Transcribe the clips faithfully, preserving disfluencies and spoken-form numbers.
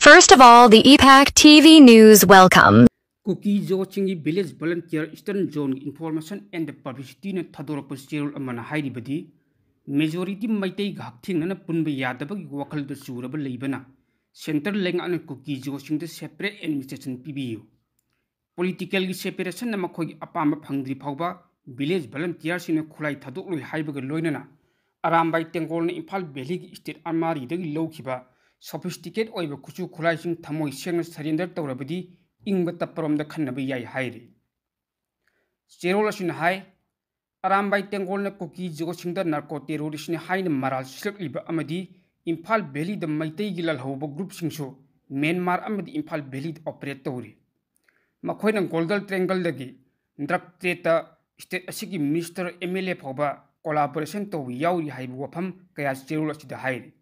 First of all, the E PAC T V News welcome. Kuki ꯖꯣꯁꯤꯡꯒꯤ village volunteer eastern ꯖꯣꯟꯒꯤ information and the ꯄꯕ꯭ꯂꯤꯁꯤꯇꯤꯅ ꯊꯥꯗꯣꯔꯛꯄ ꯆꯦꯔꯣꯜ ꯑꯃꯅ ꯍꯥꯏꯔꯤꯕꯗꯤ, ꯃꯦꯖꯣꯔꯤꯇꯤ ꯃꯩꯇꯩꯒ ꯍꯛꯊꯦꯡꯅꯅ ꯄꯨꯟꯕ ꯌꯥꯗꯕꯒꯤ ꯋꯥꯈꯜꯗ ꯆꯨꯔꯕ ꯂꯩꯕꯅ ꯁꯦꯟꯇꯔ ꯂꯩꯉꯥꯛꯅ ꯀꯨꯀꯤ ꯖꯣꯁꯤꯡꯗ ꯁꯦꯄꯔꯦꯠ ꯑꯦꯗꯃꯤꯅꯤꯁꯇ꯭ꯔꯦꯁꯟ ꯄꯤꯕꯤꯌꯨ, ꯄꯣꯂꯤꯇꯤꯀꯦꯜꯒꯤ ꯁꯦꯄꯔꯦꯁꯟꯅ ꯃꯈꯣꯏꯒꯤ ꯑꯄꯥꯝꯕ ꯐꯪꯗ꯭ꯔꯤ ꯐꯥꯎꯕ ꯚꯤꯂꯦꯖ ꯚꯣꯂꯟꯇꯤꯌꯔꯁꯤꯡꯅ ꯈꯨꯠꯂꯥꯏ ꯊꯥꯗꯣꯛꯂꯣꯏ ꯍꯥꯏꯕꯒ ꯂꯣꯏꯅꯅ ꯑꯔꯥꯝꯕꯥꯏ ꯇꯦꯡꯒꯣꯜꯅ ꯏꯝꯐꯥꯜ ꯚꯦꯂꯤꯒꯤ ꯏꯁꯇꯦꯠ ꯑꯥꯔꯃꯥꯔꯤꯗꯒꯤ ꯂꯧꯈꯤꯕ ꯁꯣꯐꯤꯁꯇꯤꯀꯦꯠ ꯑꯣꯏꯕ ꯈꯨꯠꯁꯨ ꯈꯨꯠꯂꯥꯏꯁꯤꯡ ꯊꯃꯣꯏ ꯁꯦꯡꯅ ꯁꯔꯦꯟꯗꯔ ꯇꯧꯔꯕꯗꯤ ꯏꯪꯕ ꯇꯞꯄꯔꯣꯝꯗ ꯈꯟꯅꯕ ꯌꯥꯏ ꯍꯥꯏꯔꯤ꯫ ꯆꯦꯔꯣꯜ ꯑꯁꯤꯅ ꯍꯥꯏ, ꯑꯔꯥꯝꯕꯥꯏ ꯇꯦꯡꯒꯣꯜꯅ ꯀꯨꯀꯤ ꯖꯣꯁꯤꯡꯗ ꯅꯥꯔꯀꯣ ꯇꯦꯔꯣꯔꯤꯁ꯭ꯠꯅꯤ ꯍꯥꯏꯅ ꯃꯔꯥꯜ ꯁꯤꯜꯂꯛꯂꯤꯕ ꯑꯃꯗꯤ ꯏꯝꯐꯥꯜ ꯚꯦꯂꯤꯗ ꯃꯩꯇꯩꯒꯤ ꯂꯥꯜꯍꯧꯕ ꯒ꯭ꯔꯨꯞꯁꯤꯡꯁꯨ ꯃ꯭ꯌꯥꯟꯃꯥꯔ ꯑꯃꯗꯤ ꯏꯝꯐꯥꯜ ꯚꯦꯂꯤꯗ ꯑꯣꯄꯔꯦꯠ ꯇꯧꯔꯤ꯫ ꯃꯈꯣꯏꯅ ꯒꯣꯜꯗꯜ ꯇ꯭ꯔꯦꯡꯒꯜꯗꯒꯤ ꯗ꯭ꯔꯒ ꯇ꯭ꯔꯦꯗꯇ ꯁ꯭ꯇꯦꯠ ꯑꯁꯤꯒꯤ ꯃꯤꯅꯤꯁꯇꯔ, ꯑꯦꯝ ꯑꯦꯜ ꯑꯦ ꯐꯥꯎꯕ ꯀꯣꯂꯥꯕꯣꯔꯦꯁꯟ ꯇꯧꯕ ꯌꯥꯎꯔꯤ ꯍꯥꯏꯕ ꯋꯥꯐꯝ ꯀꯌꯥ ꯆꯦꯔꯣꯜ ꯑꯁꯤꯗ ꯍꯥꯏꯔꯤ꯫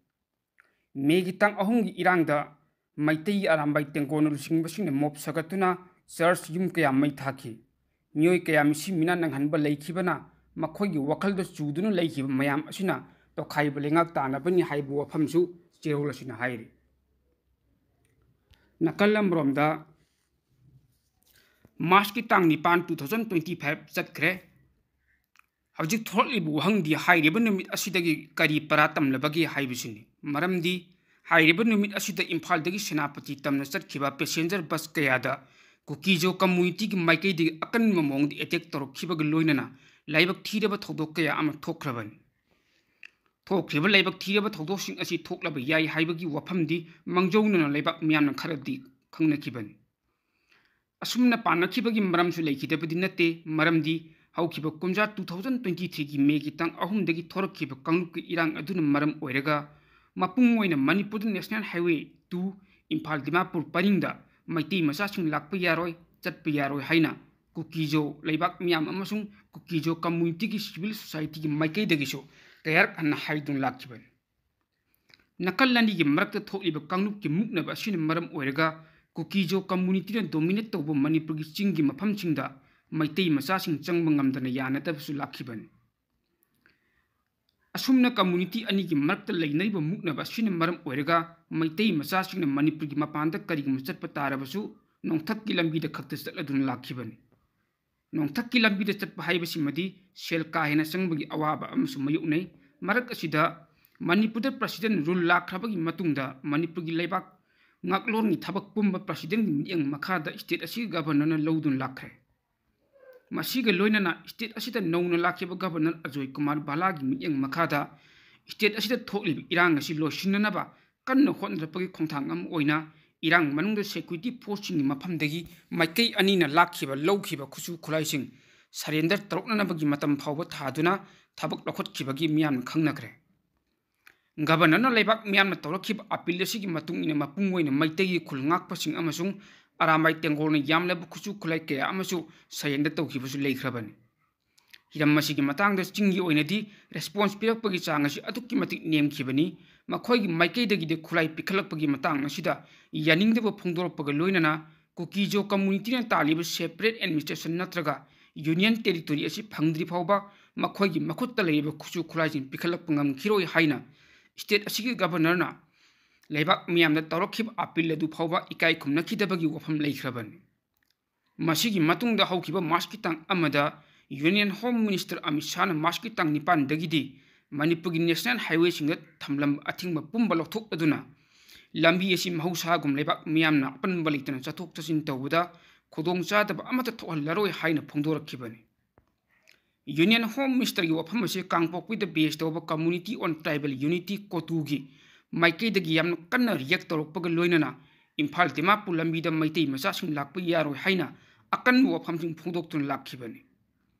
ꯃꯦꯒꯤ ꯇꯥꯡ ꯑꯍꯨꯝꯒꯤ ꯏꯔꯥꯡꯗ ꯃꯩꯇꯩꯒꯤ ꯑꯔꯥꯝꯕꯥꯏ ꯇꯦꯡꯒꯣꯜꯅ ꯂꯨꯆꯤꯡꯕꯁꯤꯡꯅ ꯃꯣꯞ ꯁꯥꯒꯠꯇꯨꯅ ꯆꯔꯆ ꯌꯨꯝ ꯀꯌꯥ ꯃꯩ ꯊꯥꯈꯤ꯫ ꯃꯤꯑꯣꯏ ꯀꯌꯥ ꯃꯤꯁꯤ ꯃꯤꯅꯥ ꯅꯪꯍꯟꯕ ꯂꯩꯈꯤꯕꯅ ꯃꯈꯣꯏꯒꯤ ꯋꯥꯈꯜꯗ ꯆꯨꯗꯨꯅ ꯂꯩꯈꯤꯕ ꯃꯌꯥꯝ ꯑꯁꯤꯅ ꯇꯣꯈꯥꯏꯕ ꯂꯩꯉꯥꯛ ꯇꯥꯅꯕꯅꯤ ꯍꯥꯏꯕ ꯋꯥꯐꯝꯁꯨ ꯆꯦꯔꯣꯜ ꯑꯁꯤꯅ ꯍꯥꯏꯔꯤ꯫ ꯅꯥꯀꯜ ꯑꯃꯔꯣꯝꯗ ꯃꯥꯔꯆꯀꯤ ꯇꯥꯡ ꯅꯤꯄꯥꯟ, two thousand twenty five ꯆꯠꯈ꯭ꯔꯦ꯫ ꯍꯧꯖꯤꯛ ꯊꯣꯛꯂꯛꯂꯤꯕ ꯋꯥꯍꯪꯗꯤ ꯍꯥꯏꯔꯤꯕ ꯅꯨꯃꯤꯠ ꯑꯁꯤꯗꯒꯤ ꯀꯔꯤ ꯄꯔꯥ ꯇꯝꯂꯕꯒꯦ ꯍꯥꯏꯕꯁꯤꯅꯤ꯫ ꯃꯔꯝꯗꯤ ꯍꯥꯏꯔꯤꯕ ꯅꯨꯃꯤꯠ ꯑꯁꯤꯗ ꯏꯝꯐꯥꯜꯗꯒꯤ ꯁꯦꯅꯥꯄꯇꯤ ꯇꯝꯅ ꯆꯠꯈꯤꯕ ꯄꯦꯁꯦꯟꯖꯔ ꯕꯁ ꯀꯌꯥꯗ ꯀꯨꯀꯤꯖꯣ ꯀꯝꯃꯨꯅꯤꯇꯤꯒꯤ ꯃꯥꯏꯀꯩꯗꯒꯤ ꯑꯀꯟꯕ ꯃꯑꯣꯡꯗ ꯑꯦꯇꯦꯛ ꯇꯧꯔꯛꯈꯤꯕꯒ ꯂꯣꯏꯅꯅ ꯂꯥꯏꯕꯛ ꯊꯤꯔꯕ ꯊꯧꯗꯣꯛ ꯀꯌꯥ ꯑꯃ ꯊꯣꯛꯈ꯭ꯔꯕꯅꯤ꯫ ꯊꯣꯛꯈ꯭ꯔꯤꯕ ꯂꯥꯏꯕꯛ ꯊꯤꯔꯕ ꯊꯧꯗꯣꯛꯁꯤꯡ ꯑꯁꯤ ꯊꯣꯛꯂꯕ ꯌꯥꯏ ꯍꯥꯏꯕꯒꯤ ꯋꯥꯐꯝꯗꯤ ꯃꯥꯡꯖꯧꯅꯅ ꯂꯩꯕꯥꯛ ꯃꯤꯌꯥꯝꯅ ꯈꯔꯗꯤ ꯈꯪꯅꯈꯤꯕꯅꯤ꯫ ꯑꯁꯨꯝꯅ ꯄꯥꯅꯈꯤꯕꯒꯤ ꯃꯔꯝꯁꯨ ꯂꯩꯈꯤꯗꯕꯗꯤ ꯅꯠꯇꯦ, ꯃꯔꯝꯗꯤ ꯍꯧꯈꯤꯕ ꯀꯨꯝꯖꯥ two thousand twenty threeꯒꯤ ꯃꯦꯒꯤ ꯇꯥꯡ ꯑꯍꯨꯝꯗꯒꯤ ꯊꯣꯔꯛꯈꯤꯕ ꯀꯥꯡꯂꯨꯞꯀꯤ ꯏꯔꯥꯡ ꯑꯗꯨꯅ ꯃꯔꯝ ꯑꯣꯏꯔꯒ ꯃꯄꯨꯡ ꯑꯣꯏꯅ ꯃꯅꯤꯄꯨꯔꯗ National Highway two Imphal Dimapur ꯄꯔꯤꯡꯗ Meitei ꯃꯆꯥꯁꯤꯡ ꯂꯥꯛꯄ ꯌꯥꯔꯣꯏ, ꯆꯠꯄ ꯌꯥꯔꯣꯏ ꯍꯥꯏꯅ ꯀꯨꯀꯤꯖꯣ ꯂꯩꯕꯥꯛ ꯃꯤꯌꯥꯝ ꯑꯃꯁꯨꯡ ꯀꯨꯀꯤꯖꯣ ꯀꯝꯃꯨꯅꯤꯇꯤꯒꯤ ꯁꯤꯚꯤꯜ ꯁꯣꯁꯥꯏꯇꯤꯒꯤ ꯃꯥꯏꯀꯩꯗꯒꯤꯁꯨ ꯀꯌꯥꯔꯛ ꯍꯟꯅ ꯍꯥꯏꯗꯨꯅ ꯂꯥꯛꯈꯤꯕꯅꯤ꯫ ꯅꯥꯀꯜ ꯑꯅꯤꯒꯤ ꯃꯔꯛꯇ ꯊꯣꯛꯂꯤꯕ ꯀꯥꯡꯂꯨꯞꯀꯤ ꯃꯨꯛꯅꯕ ꯑꯁꯤꯅ ꯃꯔꯝ ꯑꯣꯏꯔꯒ ꯀꯨꯀꯤꯖꯣ ꯀꯝꯃꯨꯅꯤꯇꯤꯅ ꯗꯣꯃꯤꯅꯦꯠ ꯇꯧꯕ ꯃꯅꯤꯄꯨꯔꯒꯤ ꯆꯤꯡꯒꯤ ꯃꯐꯝꯁꯤꯡꯗ ꯃꯩꯇꯩ ꯃꯆꯥꯁꯤꯡ ꯆꯪꯕ ꯉꯝꯗꯅ ꯌꯥꯅꯗꯕꯁꯨ ꯂꯥꯛꯈꯤꯕꯅꯤ꯫ ꯑꯁꯨꯝꯅ community ꯑꯅꯤꯒꯤ ꯃꯔꯛꯇ ꯂꯩꯅꯔꯤꯕ ꯃꯨꯛꯅꯕ ꯑꯁꯤꯅ ꯃꯔꯝ ꯑꯣꯏꯔꯒ ꯃꯩꯇꯩ ꯃꯆꯥꯁꯤꯡꯅ ꯃꯅꯤꯄꯨꯔꯒꯤ ꯃꯄꯥꯟꯗ ꯀꯔꯤꯒꯨꯝꯕ ꯆꯠꯄ ꯇꯥꯔꯕꯁꯨ ꯅꯣꯡꯊꯛꯀꯤ ꯂꯝꯕꯤꯗ ꯈꯛꯇ ꯆꯠꯂꯗꯨꯅ ꯂꯥꯛꯈꯤꯕꯅꯤ꯫ ꯅꯣꯡꯊꯛꯀꯤ ꯂꯝꯕꯤꯗ ꯆꯠꯄ ꯍꯥꯏꯕꯁꯤꯃꯗꯤ ꯁꯦꯜ ꯀꯥ ꯍꯦꯟꯅ ꯆꯪꯕꯒꯤ ꯑꯋꯥꯕ ꯑꯃꯁꯨ ꯃꯥꯌꯣꯛꯅꯩ꯫ ꯃꯔꯛ ꯑꯁꯤꯗ ꯃꯅꯤꯄꯨꯔꯗ President Rule ꯂꯥꯛꯈ꯭ꯔꯕꯒꯤ ꯃꯇꯨꯡꯗ ꯃꯅꯤꯄꯨꯔꯒꯤ ꯂꯩꯕꯥꯛ ꯉꯥꯛꯂꯣꯟꯒꯤ ꯊꯕꯛ ꯄꯨꯝꯕ Presidentꯀꯤ ꯃꯤꯠꯌꯦꯡ ꯃꯈꯥꯗ state ꯑꯁꯤꯒꯤ Governorꯅ ꯂꯧꯗꯨꯅ ꯂꯥꯛꯈ꯭ꯔꯦ꯫ ꯃꯁꯤꯒ ꯂꯣꯏꯅꯅ state ꯑꯁꯤꯗ ꯅꯧꯅ ꯂꯥꯛꯈꯤꯕ Governor ꯑꯖꯣꯏ ꯀꯨꯃꯥꯔ ꯚꯥꯂꯥꯒꯤ ꯃꯤꯠꯌꯦꯡ ꯃꯈꯥꯗ state ꯑꯁꯤꯗ ꯊꯣꯛꯂꯤꯕ ꯏꯔꯥꯡ ꯑꯁꯤ ꯂꯣꯏꯁꯤꯟꯅꯅꯕ ꯀꯟꯅ ꯍꯣꯠꯅꯔꯛꯄꯒꯤ ꯈꯣꯡꯊꯥꯡ ꯑꯃ ꯑꯣꯏꯅ ꯏꯔꯥꯡ ꯃꯅꯨꯡꯗ security forceꯁꯤꯡꯒꯤ ꯃꯐꯝꯗꯒꯤ ꯃꯥꯏꯀꯩ ꯑꯅꯤꯅ ꯂꯥꯛꯈꯤꯕ, ꯂꯧꯈꯤꯕ ꯈꯨꯠꯁꯨ ꯈꯨꯠꯂꯥꯏꯁꯤꯡ surrender ꯇꯧꯔꯛꯅꯅꯕꯒꯤ ꯃꯇꯝ ꯐꯥꯎꯕ ꯊꯥꯗꯨꯅ ꯊꯕꯛ ꯂꯧꯈꯠꯈꯤꯕꯒꯤ ꯃꯤꯌꯥꯝꯅ ꯈꯪꯅꯈ꯭ꯔꯦ꯫ Governorꯅ ꯂꯩꯕꯥꯛ ꯃꯤꯌꯥꯝꯅ ꯇꯧꯔꯛꯈꯤꯕ appeal ꯑꯁꯤꯒꯤ ꯃꯇꯨꯡ ꯏꯟꯅ ꯃꯄꯨꯡ ꯑꯣꯏꯅ ꯃꯩꯇꯩꯒꯤ ꯈꯨꯜ ꯉꯥꯛꯄꯁꯤꯡ ꯑꯃꯁꯨꯡ ꯑꯔꯥꯃꯥꯏ ꯇꯦꯡꯒꯣꯜꯅ ꯌꯥꯝꯂꯕ ꯈꯨꯠꯁꯨ ꯈꯨꯠꯂꯥꯏ ꯀꯌꯥ ꯑꯃꯁꯨ surrender ꯇꯧꯈꯤꯕꯁꯨ ꯂꯩꯈ꯭ꯔꯕꯅꯤ꯫ ꯍꯤꯔꯝ ꯑꯁꯤꯒꯤ ꯃꯇꯥꯡꯗ ꯆꯤꯡꯒꯤ ꯑꯣꯏꯅꯗꯤ response ꯄꯤꯔꯛꯄꯒꯤ ꯆꯥꯡ ꯑꯁꯤ ꯑꯗꯨꯛꯀꯤ ꯃꯇꯤꯛ ꯅꯦꯝꯈꯤꯕꯅꯤ꯫ ꯃꯈꯣꯏꯒꯤ ꯃꯥꯏꯀꯩꯗꯒꯤꯗꯤ ꯈꯨꯠꯂꯥꯏ ꯄꯤꯈꯠꯂꯛꯄꯒꯤ ꯃꯇꯥꯡ ꯑꯁꯤꯗ ꯌꯥꯅꯤꯡꯗꯕ ꯐꯣꯡꯗꯣꯔꯛꯄꯒ ꯂꯣꯏꯅꯅ ꯀꯨꯀꯤꯖꯣ communityꯅ ꯇꯥꯜꯂꯤꯕ separate administration ꯅꯠꯇ꯭ꯔꯒ union territory ꯑꯁꯤ ꯐꯪꯗ꯭ꯔꯤ ꯐꯥꯎꯕ ꯃꯈꯣꯏꯒꯤ ꯃꯈꯨꯠꯇ ꯂꯩꯔꯤꯕ ꯈꯨꯠꯁꯨ ꯈꯨꯠꯂꯥꯏꯁꯤꯡ ꯄꯤꯈꯠꯂꯛꯄ ꯉꯝꯈꯤꯔꯣꯏ ꯍꯥꯏꯅ state ꯑꯁꯤꯒꯤ Governorꯅ ꯂꯩꯕꯥꯛ ꯃꯤꯌꯥꯝꯗ ꯇꯧꯔꯛꯈꯤꯕ appeal ꯑꯗꯨ ꯐꯥꯎꯕ ꯏꯀꯥꯏ ꯈꯨꯝꯅꯈꯤꯗꯕꯒꯤ ꯋꯥꯐꯝ ꯂꯩꯈ꯭ꯔꯕꯅꯤ꯫ ꯃꯁꯤꯒꯤ ꯃꯇꯨꯡꯗ ꯍꯧꯈꯤꯕ Marchꯀꯤ ꯇꯥꯡ ꯑꯃꯗ Union Home Minister ꯑꯃꯤꯠ ꯁꯥꯍꯅ Marchꯀꯤ ꯇꯥꯡ ꯅꯤꯄꯥꯟꯗꯒꯤꯗꯤ ꯃꯅꯤꯄꯨꯔꯒꯤ national highwayꯁꯤꯡꯗ ꯊꯝꯂꯝꯕ ꯑꯊꯤꯡꯕ ꯄꯨꯝꯕ ꯂꯧꯊꯣꯛꯂꯗꯨꯅ ꯂꯝꯕꯤ ꯑꯁꯤ ꯃꯍꯧꯁꯥꯒꯨꯝ ꯂꯩꯕꯥꯛ ꯃꯤꯌꯥꯝꯅ ꯑꯄꯟꯕ ꯂꯩꯇꯅ ꯆꯠꯊꯣꯛ ꯆꯠꯁꯤꯟ ꯇꯧꯕꯗ ꯈꯨꯗꯣꯡꯆꯥꯗꯕ ꯑꯃꯠꯇ ꯊꯣꯛꯍꯜꯂꯔꯣꯏ ꯍꯥꯏꯅ ꯐꯣꯡꯗꯣꯔꯛꯈꯤꯕꯅꯤ꯫ Union Home Ministerꯒꯤ ꯋꯥꯐꯝ ꯑꯁꯤ ꯀꯥꯡꯄꯣꯛꯄꯤꯗ base ꯇꯧꯕ Community on Tribal Unity, COTUꯒꯤ ꯃꯥꯏꯀꯩꯗꯒꯤ ꯌꯥꯝꯅ ꯀꯟꯅ react ꯇꯧꯔꯛꯄꯒ ꯂꯣꯏꯅꯅ ꯏꯝꯐꯥꯜ ꯗꯤꯃꯥꯄꯨꯔ ꯂꯝꯕꯤꯗ ꯃꯩꯇꯩ ꯃꯆꯥꯁꯤꯡ ꯂꯥꯛꯄ ꯌꯥꯔꯣꯏ ꯍꯥꯏꯅ ꯑꯀꯟꯕ ꯋꯥꯐꯝꯁꯤꯡ ꯐꯣꯡꯗꯣꯛꯇꯨꯅ ꯂꯥꯛꯈꯤꯕꯅꯤ꯫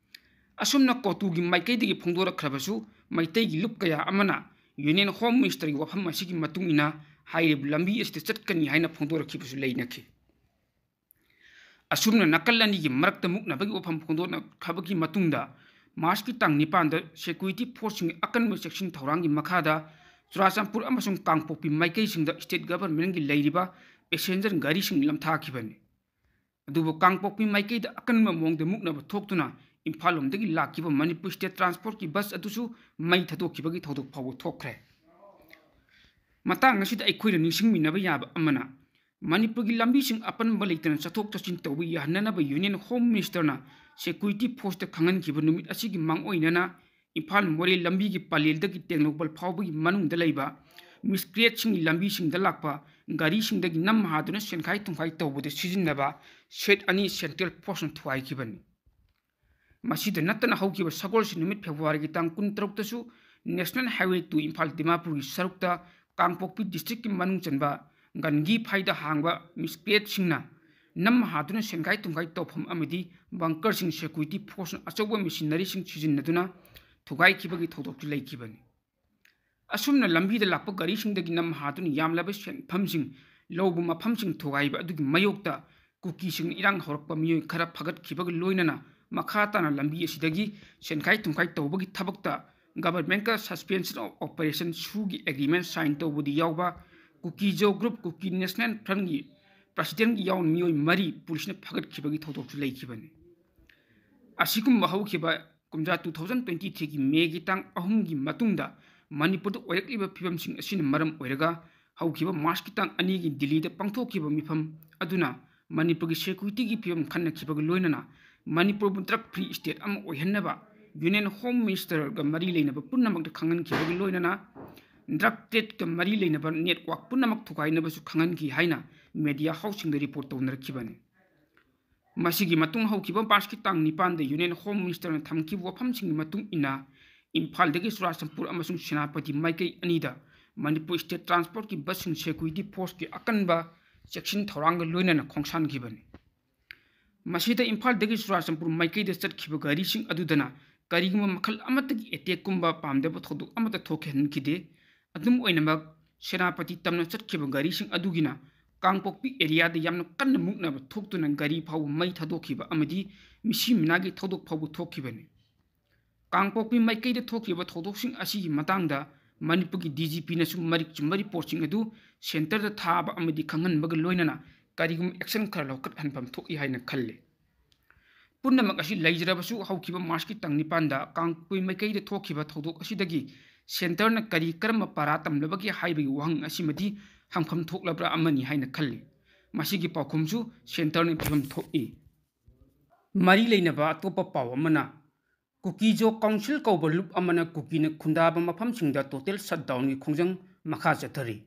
ꯑꯁꯨꯝꯅ COTUꯒꯤ ꯃꯥꯏꯀꯩꯗꯒꯤ ꯐꯣꯡꯗꯣꯔꯛꯈ꯭ꯔꯕꯁꯨ ꯃꯩꯇꯩꯒꯤ ꯂꯨꯞ ꯀꯌꯥ ꯑꯃꯅ Union Home Ministerꯒꯤ ꯋꯥꯐꯝ ꯑꯁꯤꯒꯤ ꯃꯇꯨꯡ ꯏꯟꯅ ꯍꯥꯏꯔꯤꯕ ꯂꯝꯕꯤ ꯑꯁꯤꯗ ꯆꯠꯀꯅꯤ ꯍꯥꯏꯅ ꯐꯣꯡꯗꯣꯔꯛꯈꯤꯕꯁꯨ ꯂꯩꯅꯈꯤ꯫ ꯑꯁꯨꯝꯅ ꯅꯥꯀꯜ ꯑꯅꯤꯒꯤ ꯃꯔꯛꯇ ꯃꯨꯛꯅꯕꯒꯤ ꯋꯥꯐꯝ ꯐꯣꯡꯗꯣꯛꯅꯈ꯭ꯔꯕꯒꯤ ꯃꯇꯨꯡꯗ Marchꯀꯤ ꯇꯥꯡ ꯅꯤꯄꯥꯟꯗ security forceꯁꯤꯡꯒꯤ ꯑꯀꯟꯕ ꯆꯦꯛꯁꯤꯟ ꯊꯧꯔꯥꯡꯒꯤ ꯃꯈꯥꯗ ꯆꯨꯔꯥꯆꯥꯟꯄꯨꯔ ꯑꯃꯁꯨꯡ ꯀꯥꯡꯄꯣꯛꯄꯤ ꯃꯥꯏꯀꯩꯁꯤꯡꯗ state governmentꯒꯤ ꯂꯩꯔꯤꯕ passenger ꯒꯥꯔꯤꯁꯤꯡ ꯂꯝꯊꯥꯈꯤꯕꯅꯤ꯫ ꯑꯗꯨꯕꯨ ꯀꯥꯡꯄꯣꯛꯄꯤ ꯃꯥꯏꯀꯩꯗ ꯑꯀꯟꯕ ꯃꯑꯣꯡꯗ ꯃꯨꯛꯅꯕ ꯊꯣꯛꯇꯨꯅ ꯏꯝꯐꯥꯜ ꯂꯣꯝꯗꯒꯤ ꯂꯥꯛꯈꯤꯕ ꯃꯅꯤꯄꯨꯔ ꯁ꯭ꯇꯦꯠ ꯇ꯭ꯔꯥꯟꯁꯄꯣꯔꯠꯀꯤ ꯕꯁ ꯑꯗꯨꯁꯨ ꯃꯩ ꯊꯥꯗꯣꯛꯈꯤꯕꯒꯤ ꯊꯧꯗꯣꯛ ꯐꯥꯎꯕ ꯊꯣꯛꯈ꯭ꯔꯦ꯫ ꯃꯇꯥꯡ ꯑꯁꯤꯗ ꯑꯩꯈꯣꯏꯅ ꯅꯤꯡꯁꯤꯡꯃꯤꯟꯅꯕ ꯌꯥꯕ ꯑꯃꯅ, ꯃꯅꯤꯄꯨꯔꯒꯤ ꯂꯝꯕꯤꯁꯤꯡ ꯑꯄꯟꯕ ꯂꯩꯇꯅ ꯆꯠꯊꯣꯛ ꯆꯠꯁꯤꯟ ꯇꯧꯕ ꯌꯥꯍꯟꯅꯅꯕ ꯌꯨꯅꯤꯌꯟ ꯍꯣꯝ ꯃꯤꯅꯤꯁꯇꯔꯅ ꯁꯦꯀ꯭ꯌꯨꯔꯤꯇꯤ ꯐꯣꯔꯁꯇ ꯈꯪꯍꯟꯈꯤꯕ ꯅꯨꯃꯤꯠ ꯑꯁꯤꯒꯤ ꯃꯥꯡꯑꯣꯏꯅꯅ ꯏꯝꯐꯥꯜ ꯃꯣꯔꯦ ꯂꯝꯕꯤꯒꯤ ꯄꯂꯦꯜꯗꯒꯤ ꯇꯦꯡꯅꯧꯄꯜ ꯐꯥꯎꯕꯒꯤ ꯃꯅꯨꯡꯗ ꯂꯩꯕ ꯃꯤꯁꯀ꯭ꯔꯤꯌꯦꯠꯁꯤꯡꯒꯤ ꯂꯝꯕꯤꯁꯤꯡꯗ ꯂꯥꯛꯄ ꯒꯥꯔꯤꯁꯤꯡꯗꯒꯤ ꯅꯝ ꯍꯥꯗꯨꯅ ꯁꯦꯟꯈꯥꯏ ꯊꯨꯝꯈꯥꯏ ꯇꯧꯕꯗ ꯁꯤꯖꯤꯟꯅꯕ ꯁꯦꯠ ꯑꯅꯤ ꯁꯦꯟꯇ꯭ꯔꯦꯜ ꯐꯣꯔꯁꯅ ꯊꯨꯒꯥꯏꯈꯤꯕꯅꯤ꯫ ꯃꯁꯤꯗ ꯅꯠꯇꯅ ꯍꯧꯈꯤꯕ ꯁꯒꯣꯜꯁꯦꯟ ꯅꯨꯃꯤꯠ ꯐꯦꯕ꯭ꯔꯨꯋꯥꯔꯤꯒꯤ ꯇꯥꯡ ꯀꯨꯟꯇꯔꯨꯛꯇꯁꯨ ꯅꯦꯁꯅꯦꯜ ꯍꯥꯏꯋꯦ ꯇꯨ ꯏꯝꯐꯥꯜ ꯗꯤꯃꯥꯄꯨꯔꯒꯤ ꯁꯔꯨꯛꯇ ꯀꯥꯡꯄꯣꯛꯄꯤ ꯗꯤꯁꯇ꯭ꯔꯤꯛꯀꯤ ꯃꯅꯨꯡ ꯆꯟꯕ ꯒꯟꯒꯤ ꯐꯥꯏꯗ ꯍꯥꯡꯕ ꯃꯤꯁꯀ꯭ꯔꯤꯌꯦꯠꯁꯤꯡꯅ ꯅꯝ ꯍꯥꯗꯨꯅ ꯁꯦꯟꯈꯥꯏ ꯊꯨꯝꯈꯥꯏ ꯇꯧꯐꯝ ꯑꯃꯗꯤ ꯕꯪꯀꯔꯁꯤꯡ ꯁꯦꯀ꯭ꯌꯨꯔꯤꯇꯤ ꯐꯣꯔꯁꯅ ꯑꯆꯧꯕ ꯃꯦꯁꯤꯅꯔꯤꯁꯤꯡ ꯁꯤꯖꯤꯟꯅꯗꯨꯅ ꯊꯨꯒꯥꯏꯈꯤꯕꯒꯤ ꯊꯧꯗꯣꯛꯁꯨ ꯂꯩꯈꯤꯕꯅꯤ꯫ ꯑꯁꯨꯝꯅ ꯂꯝꯕꯤꯗ ꯂꯥꯛꯄ ꯒꯥꯔꯤꯁꯤꯡꯗꯒꯤ ꯅꯝ ꯍꯥꯗꯨꯅ ꯌꯥꯝꯂꯕ ꯁꯦꯟꯐꯝꯁꯤꯡ ꯂꯧꯕ ꯃꯐꯝꯁꯤꯡ ꯊꯨꯒꯥꯏꯕ ꯑꯗꯨꯒꯤ ꯃꯥꯌꯣꯛꯇ ꯀꯨꯀꯤꯁꯤꯡꯅ ꯏꯔꯥꯡ ꯍꯧꯔꯛꯄ ꯃꯤꯑꯣꯏ ꯈꯔ ꯐꯒꯠꯈꯤꯕꯒ ꯂꯣꯏꯅꯅ ꯃꯈꯥ ꯇꯥꯅ ꯂꯝꯕꯤ ꯑꯁꯤꯗꯒꯤ ꯁꯦꯟꯈꯥꯏ ꯊꯨꯝꯈꯥꯏ ꯇꯧꯕꯒꯤ ꯊꯕꯛꯇ ꯒꯚꯔꯟꯃꯦꯟꯠꯀ suspension of operation ꯁꯨꯒꯤ ꯑꯦꯒ꯭ꯔꯤꯃꯦꯟꯠ ꯁꯥꯏꯟ ꯇꯧꯕꯗꯤ ꯌꯥꯎꯕ ꯀꯨꯀꯤ ꯖꯣ ꯒ꯭ꯔꯨꯞ, ꯀꯨꯀꯤ ꯅꯦꯁꯅꯦꯜ ꯐ꯭ꯔꯟꯠꯀꯤ ꯄ꯭ꯔꯁꯤꯗꯦꯟꯠꯀꯤ ꯌꯥꯎꯅ ꯃꯤꯑꯣꯏ ꯃꯔꯤ ꯄꯨꯂꯤꯁꯅ ꯐꯒꯠꯈꯤꯕꯒꯤ ꯊꯧꯗꯣꯛꯁꯨ ꯂꯩꯈꯤꯕꯅꯤ꯫ ꯑꯁꯤꯒꯨꯝꯕ ꯍꯧꯈꯤꯕ ꯀꯨꯝꯖꯥ two thousand twenty threeꯒꯤ ꯃꯦꯒꯤ ꯇꯥꯡ ꯑꯍꯨꯝꯒꯤ ꯃꯇꯨꯡꯗ ꯃꯅꯤꯄꯨꯔꯗ ꯑꯣꯏꯔꯛꯂꯤꯕ ꯐꯤꯕꯝꯁꯤꯡ ꯑꯁꯤꯅ ꯃꯔꯝ ꯑꯣꯏꯔꯒ ꯍꯧꯈꯤꯕ ꯃꯥꯔꯆꯀꯤ ꯇꯥꯡ ꯑꯅꯤꯒꯤ ꯗꯤꯜꯂꯤꯗ ꯄꯥꯡꯊꯣꯛꯈꯤꯕ ꯃꯤꯐꯝ ꯑꯗꯨꯅ ꯃꯅꯤꯄꯨꯔꯒꯤ ꯁꯦꯀ꯭ꯌꯨꯔꯤꯇꯤꯒꯤ ꯐꯤꯕꯝ ꯈꯟꯅꯈꯤꯕꯒ ꯂꯣꯏꯅꯅ ꯃꯅꯤꯄꯨꯔꯕꯨ ꯗ꯭ꯔꯒ ꯐ꯭ꯔꯤ ꯁ꯭ꯇꯦꯠ ꯑꯃ ꯑꯣꯏꯍꯟꯅꯕ ꯌꯨꯅꯤꯌꯟ ꯍꯣꯝ ꯃꯤꯅꯤꯁꯇꯔꯒ ꯃꯔꯤ ꯂꯩꯅꯕ ꯄꯨꯝꯅꯃꯛꯇ ꯈꯪꯍꯟꯈꯤꯕꯒ ꯂꯣꯏꯅꯅ ꯗ꯭ꯔꯒ ꯇ꯭ꯔꯦꯗꯀ ꯃꯔꯤ ꯂꯩꯅꯕ ꯅꯦꯠꯋꯥꯔꯛ ꯄꯨꯝꯅꯃꯛ ꯊꯨꯒꯥꯏꯅꯕꯁꯨ ꯈꯪꯍꯟꯈꯤ ꯍꯥꯏꯅ ꯃꯦꯗꯤꯌꯥ ꯍꯥꯎꯁꯁꯤꯡꯗ ꯔꯤꯄꯣꯔꯠ ꯇꯧꯅꯔꯛꯈꯤꯕꯅꯤ꯫ ꯃꯁꯤꯒꯤ ꯃꯇꯨꯡ ꯍꯧꯈꯤꯕ ꯃꯥꯔꯆꯀꯤ ꯇꯥꯡ ꯅꯤꯄꯥꯟꯗ ꯌꯨꯅꯤꯌꯟ ꯍꯣꯝ ꯃꯤꯅꯤꯁꯇꯔꯅ ꯊꯝꯈꯤꯕ ꯋꯥꯐꯝꯁꯤꯡꯒꯤ ꯃꯇꯨꯡ ꯏꯟꯅ ꯏꯝꯐꯥꯜꯗꯒꯤ ꯆꯨꯔꯥꯆꯥꯟꯄꯨꯔ ꯑꯃꯁꯨꯡ ꯁꯦꯅꯥꯄꯇꯤ ꯃꯥꯏꯀꯩ ꯑꯅꯤꯗ ꯃꯅꯤꯄꯨꯔ ꯁ꯭ꯇꯦꯠ ꯇ꯭ꯔꯥꯟꯁꯄꯣꯔꯠꯀꯤ ꯕꯁꯁꯤꯡ ꯁꯦꯀ꯭ꯌꯨꯔꯤꯇꯤ ꯐꯣꯔꯁꯀꯤ ꯑꯀꯟꯕ ꯆꯦꯛꯁꯤꯟ ꯊꯧꯔꯥꯡꯒ ꯂꯣꯏꯅꯅ ꯈꯣꯡꯁꯥꯟꯈꯤꯕꯅꯤ꯫ ꯃꯁꯤꯗ ꯏꯝꯐꯥꯜꯗꯒꯤ ꯆꯨꯔꯥꯆꯥꯟꯄꯨꯔ ꯃꯥꯏꯀꯩꯗ ꯆꯠꯈꯤꯕ ꯒꯥꯔꯤꯁꯤꯡ ꯑꯗꯨꯗꯅ ꯀꯔꯤꯒꯨꯝꯕ ꯃꯈꯜ ꯑꯃꯠꯇꯒꯤ ꯑꯦꯇꯦꯛꯀꯨꯝꯕ ꯄꯥꯝꯗꯕ ꯊꯧꯗꯣꯛ ꯑꯃꯠꯇ ꯊꯣꯛꯍꯟꯈꯤꯗꯦ꯫ ꯑꯗꯨꯝ ꯑꯣꯏꯅꯃꯛ, ꯁꯦꯅꯥꯄꯇꯤ ꯇꯝꯅ ꯆꯠꯈꯤꯕ ꯒꯥꯔꯤꯁꯤꯡ ꯑꯗꯨꯒꯤꯅ ꯀꯥꯡꯄꯣꯛꯄꯤ ꯑꯦꯔꯤꯌꯥꯗ ꯌꯥꯝꯅ ꯀꯟꯅ ꯃꯨꯛꯅꯕ ꯊꯣꯛꯇꯨꯅ ꯒꯥꯔꯤ ꯐꯥꯎꯕ ꯃꯩ ꯊꯥꯗꯣꯛꯈꯤꯕ ꯑꯃꯗꯤ ꯃꯤꯁꯤ ꯃꯤꯅꯥꯒꯤ ꯊꯧꯗꯣꯛ ꯐꯥꯎꯕ ꯊꯣꯛꯈꯤꯕꯅꯤ꯫ ꯀꯥꯡꯄꯣꯛꯄꯤ ꯃꯥꯏꯀꯩꯗ ꯊꯣꯛꯈꯤꯕ ꯊꯧꯗꯣꯛꯁꯤꯡ ꯑꯁꯤꯒꯤ ꯃꯇꯥꯡꯗ ꯃꯅꯤꯄꯨꯔꯒꯤ ꯗꯤ ꯖꯤ ꯄꯤꯅꯁꯨ ꯃꯔꯤꯛ ꯆꯨꯝꯕ ꯔꯤꯄꯣꯔꯠꯁꯤꯡ ꯑꯗꯨ ꯁꯦꯟꯇꯔꯗ ꯊꯥꯕ ꯑꯃꯗꯤ ꯈꯪꯍꯟꯕꯒ ꯂꯣꯏꯅꯅ ꯀꯔꯤꯒꯨꯝꯕ ꯑꯦꯛꯁꯟ ꯈꯔ ꯂꯧꯈꯠꯍꯟꯐꯝ ꯊꯣꯛꯏ ꯍꯥꯏꯅ ꯈꯜꯂꯤ꯫ ꯄꯨꯝꯅꯃꯛ ꯑꯁꯤ ꯂꯩꯖꯔꯕꯁꯨ, ꯍꯧꯈꯤꯕ ꯃꯥꯔꯆꯀꯤ ꯇꯥꯡ ꯅꯤꯄꯥꯟꯗ ꯀꯥꯡꯄꯣꯛꯄꯤ ꯃꯥꯏꯀꯩꯗ ꯊꯣꯛꯈꯤꯕ ꯊꯧꯗꯣꯛ ꯑꯁꯤꯗꯒꯤ ꯁꯦꯟꯇꯔꯅ ꯀꯔꯤ ꯀꯔꯝꯕ ꯄꯥꯔꯥ ꯇꯝꯂꯕꯒꯦ ꯍꯥꯏꯕꯒꯤ ꯋꯥꯍꯪ ꯑꯁꯤꯃꯗꯤ ꯍꯪꯐꯝ ꯊꯣꯛꯂꯕ꯭ꯔꯥ ꯑꯃꯅꯤ ꯍꯥꯏꯅ ꯈꯜꯂꯤ꯫ ꯃꯁꯤꯒꯤ ꯄꯥꯎꯈꯨꯝꯁꯨ ꯁꯦꯟꯇꯔꯅ ꯄꯤꯐꯝ ꯊꯣꯛꯏ꯫ ꯃꯔꯤ ꯂꯩꯅꯕ ꯑꯇꯣꯞꯄ ꯄꯥꯎ ꯑꯃꯅ, ꯀꯨꯀꯤꯖꯣ ꯀꯥꯎꯟꯁꯤꯜ ꯀꯧꯕ ꯂꯨꯞ ꯑꯃꯅ ꯀꯨꯀꯤꯅ ꯈꯨꯟꯗꯥꯕ ꯃꯐꯝꯁꯤꯡꯗ ꯇꯣꯇꯦꯜ ꯁꯠꯗꯥꯎꯟꯒꯤ ꯈꯣꯡꯖꯪ ꯃꯈꯥ ꯆꯠꯊꯔꯤ꯫